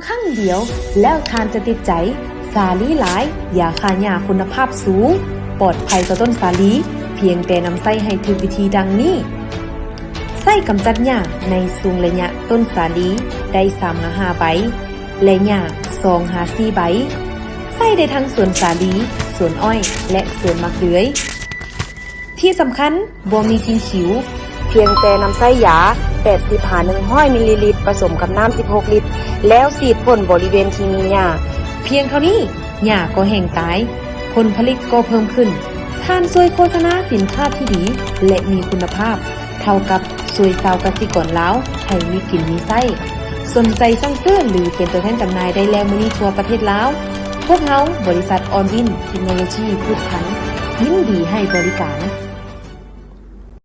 ຄັ້ງດຽວແລ້ວທ່ານຈະຕິດໃຈ. ສາລີລາຍ ຢາຂ້າຫຍ້າຄຸນນະພາບສູງ, ປອດໄພຕໍ່ຕົ້ນສາລີ, ພຽງແຕ່ນຳໃຊ້ໃຫ້ຖືກວິທີດັ່ງນີ້. ໃຊ້ກຳຈັດຫຍ້າໃນຊ່ວງໄລຍະຕົ້ນສາລີໄດ້ສາມຫາຫ້າໃບ ແລະ ຫຍ້າສອງຫາສີ່ໃບ. ໃຊ້ໄດ້ທັງສວນສາລີ, ສວນອ້ອຍ ແລະ ສວນໝາກເດືອຍ. ທີ່ສຳຄັນ ບໍ່ມີກິ່ງຂິວ. ພຽງແຕ່ນຳໃຊ້ຢາແປດສິບຫາໜຶ່ງຮ້ອຍມິນລີລິດ ປະສົມກັບນ້ຳສິບຫົກລິດ ແລ້ວສີດພົ່ນບໍລິເວນທີ່ມີຫຍ້າ. ພຽງເທົ່ານີ້ ຫຍ້າກໍແຫ້ງຕາຍ, ຜົນຜະລິດກໍເພີ່ມຂຶ້ນ. ທ່ານຊ່ວຍໂຄສະນາສິນຄ້າທີ່ດີ ແລະ ມີຄຸນນະພາບ ເທົ່າກັບຊ່ວຍຊາວກະສິກອນລາວໃຫ້ມີກິນມີໃຊ້. ສົນໃຈສັ່ງຊື້ ຫຼື ເປັນຕົວແທນຈຳໜ່າຍໄດ້ແລ້ວມື້ນີ້ທົ່ວປະເທດລາວ. ພວກເຮົາ ບໍລິສັດອອນວິນເທັກໂນໂລຊີພືດພັນ ຍິນດີໃຫ້ບໍລິການ.